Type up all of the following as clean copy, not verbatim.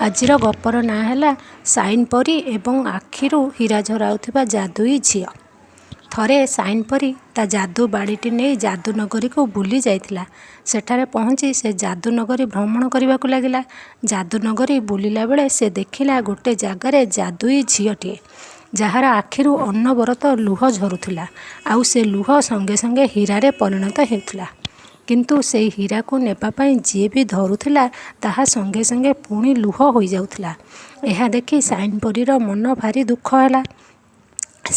ଆଜିର ଗପର ନାଁ ହେଲା ସାଇନ୍ ପରୀ ଏବଂ ଆଖିରୁ ହୀରା ଝରାଉଥିବା ଯାଦୁଇ ଝିଅ। ଥରେ ସାଇନ୍ ପରୀ ତା ଯାଦୁ ବାଡ଼ିଟି ନେଇ ଯାଦୁନଗରୀକୁ ବୁଲି ଯାଇଥିଲା। ସେଠାରେ ପହଞ୍ଚି ସେ ଯାଦୁନଗରୀ ଭ୍ରମଣ କରିବାକୁ ଲାଗିଲା। ଯାଦୁନଗରୀ ବୁଲିଲା ବେଳେ ସେ ଦେଖିଲା ଗୋଟେ ଜାଗାରେ ଯାଦୁଇ ଝିଅଟିଏ, ଯାହାର ଆଖିରୁ ଅନବରତ ଲୁହ ଝରୁଥିଲା, ଆଉ ସେ ଲୁହ ସଙ୍ଗେ ସଙ୍ଗେ ହୀରାରେ ପରିଣତ ହେଉଥିଲା। କିନ୍ତୁ ସେଇ ହୀରାକୁ ନେବା ପାଇଁ ଯିଏ ବି ଧରୁଥିଲା, ତାହା ସଙ୍ଗେ ସଙ୍ଗେ ପୁଣି ଲୁହ ହୋଇଯାଉଥିଲା। ଏହା ଦେଖି ସାଇନ୍ ପରୀର ମନ ଭାରି ଦୁଃଖ ହେଲା।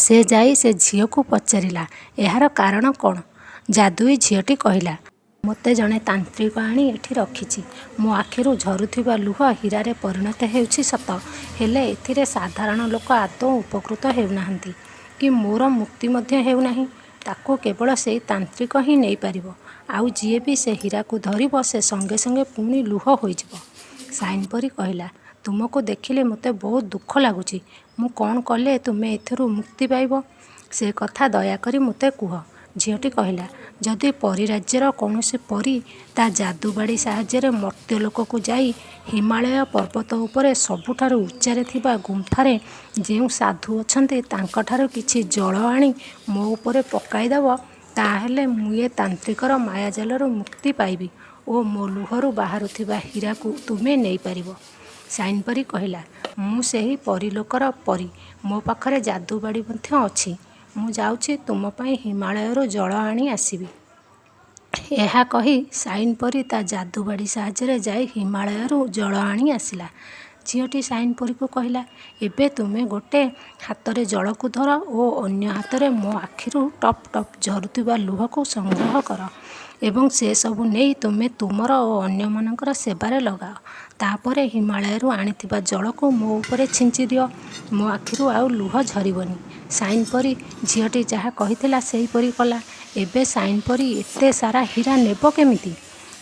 ସେ ଯାଇ ସେ ଝିଅକୁ ପଚାରିଲା, ଏହାର କାରଣ କ'ଣ? ଯାଦୁଇ ଝିଅଟି କହିଲା, ମୋତେ ଜଣେ ତାନ୍ତ୍ରିକ ଆଣି ଏଠି ରଖିଛି। ମୋ ଆଖିରୁ ଝରୁଥିବା ଲୁହ ହୀରାରେ ପରିଣତ ହେଉଛି ସତ, ହେଲେ ଏଥିରେ ସାଧାରଣ ଲୋକ ଆଦୌ ଉପକୃତ ହେଉନାହାନ୍ତି କି ମୋର ମୁକ୍ତି ମଧ୍ୟ ହେଉନାହିଁ। ତାକୁ କେବଳ ସେଇ ତାନ୍ତ୍ରିକ ହିଁ ନେଇପାରିବ। ଆଉ ଯିଏ ବି ସେ ହୀରାକୁ ଧରିବ, ସେ ସଙ୍ଗେ ସଙ୍ଗେ ପୁଣି ଲୁହ ହୋଇଯିବ। ସାଇନ୍ ପରୀ କହିଲା, ତୁମକୁ ଦେଖିଲେ ମୋତେ ବହୁତ ଦୁଃଖ ଲାଗୁଛି। ମୁଁ କ'ଣ କଲେ ତୁମେ ଏଥିରୁ ମୁକ୍ତି ପାଇବ, ସେ କଥା ଦୟାକରି ମୋତେ କୁହ। ଝିଅଟି କହିଲା, ଯଦି ପରୀରାଜ୍ୟର କୌଣସି ପରୀ ତା ଯାଦୁବାଡ଼ି ସାହାଯ୍ୟରେ ମର୍ତ୍ତ୍ୟଲୋକକୁ ଯାଇ ହିମାଳୟ ପର୍ବତ ଉପରେ ସବୁଠାରୁ ଉଚ୍ଚରେ ଥିବା ଗୁମ୍ଫାରେ ଯେଉଁ ସାଧୁ ଅଛନ୍ତି, ତାଙ୍କଠାରୁ କିଛି ଜଳ ଆଣି ମୋ ଉପରେ ପକାଇଦେବ, ତା'ହେଲେ ମୁଁ ଏ ତାନ୍ତ୍ରିକର ମାୟାଜାଲରୁ ମୁକ୍ତି ପାଇବି ଓ ମୋ ଲୁହରୁ ବାହାରୁଥିବା ହୀରାକୁ ତୁମେ ନେଇପାରିବ। ସାଇନ୍ ପରୀ କହିଲା, ମୁଁ ସେହି ପରୀଲୋକର ପରୀ। ମୋ ପାଖରେ ଯାଦୁବାଡ଼ି ମଧ୍ୟ ଅଛି। ମୁଁ ଯାଉଛି, ତୁମ ପାଇଁ ହିମାଳୟରୁ ଜଳ ଆଣି ଆସିବି। ଏହା କହି ସାଇନ୍ ପରୀ ତା ଯାଦୁବାଡ଼ି ସାହାଯ୍ୟରେ ଯାଇ ହିମାଳୟରୁ ଜଳ ଆଣି ଆସିଲା। ଝିଅଟି ସାଇନ୍ ପରୀକୁ କହିଲା, ଏବେ ତୁମେ ଗୋଟେ ହାତରେ ଜଳକୁ ଧର ଓ ଅନ୍ୟ ହାତରେ ମୋ ଆଖିରୁ ଟପ୍ ଟପ୍ ଝରୁଥିବା ଲୁହକୁ ସଂଗ୍ରହ କର ଏବଂ ସେସବୁ ନେଇ ତୁମେ ତୁମର ଓ ଅନ୍ୟମାନଙ୍କର ସେବାରେ ଲଗାଅ। ତା'ପରେ ହିମାଳୟରୁ ଆଣିଥିବା ଜଳକୁ ମୋ ଉପରେ ଛିଞ୍ଚି ଦିଅ। ମୋ ଆଖିରୁ ଆଉ ଲୁହ ଝରିବନି। ସାଇନ୍ ପରୀ ଝିଅଟି ଯାହା କହିଥିଲା, ସେହିପରି କଲା। ଏବେ ସାଇନ୍ ପରୀ ଏତେ ସାରା ହୀରା ନେବ କେମିତି?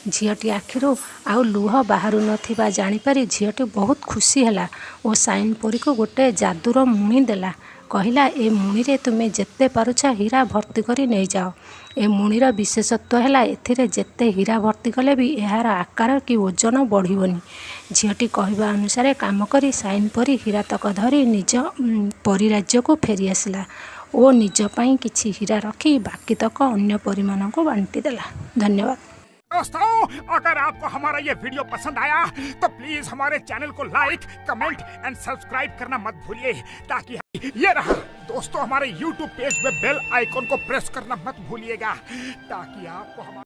ଝିଅଟି ଆଖିରୁ ଆଉ ଲୁହ ବାହାରୁ ନ ଥିବା ଜାଣିପାରି ଝିଅଟି ବହୁତ ଖୁସି ହେଲା ଓ ସାଇନ୍ ପରୀକୁ ଗୋଟେ ଯାଦୁର ମୁଣି ଦେଲା। କହିଲା, ଏ ମୁଣିରେ ତୁମେ ଯେତେ ପାରୁଛ ହୀରା ଭର୍ତ୍ତି କରି ନେଇଯାଅ। ଏ ମୁଣିର ବିଶେଷତ୍ୱ ହେଲା, ଏଥିରେ ଯେତେ ହୀରା ଭର୍ତ୍ତି କଲେ ବି ଏହାର ଆକାର କି ଓଜନ ବଢ଼ିବନି। ଝିଅଟି କହିବା ଅନୁସାରେ କାମ କରି ସାଇନ୍ ପରୀ ହୀରାତକ ଧରି ନିଜ ପରୀରାଜ୍ୟକୁ ଫେରିଆସିଲା ଓ ନିଜ ପାଇଁ କିଛି ହୀରା ରଖି ବାକିତକ ଅନ୍ୟ ପରୀମାନଙ୍କୁ ବାଣ୍ଟିଦେଲା। ଧନ୍ୟବାଦ। दोस्तों, अगर आपको हमारा ये वीडियो पसंद आया तो प्लीज हमारे चैनल को लाइक, कमेंट एंड सब्सक्राइब करना मत भूलिए, ताकि ये रहा दोस्तों, हमारे YouTube page में बेल आइकॉन को प्रेस करना मत भूलिएगा, ताकि आपको हमारे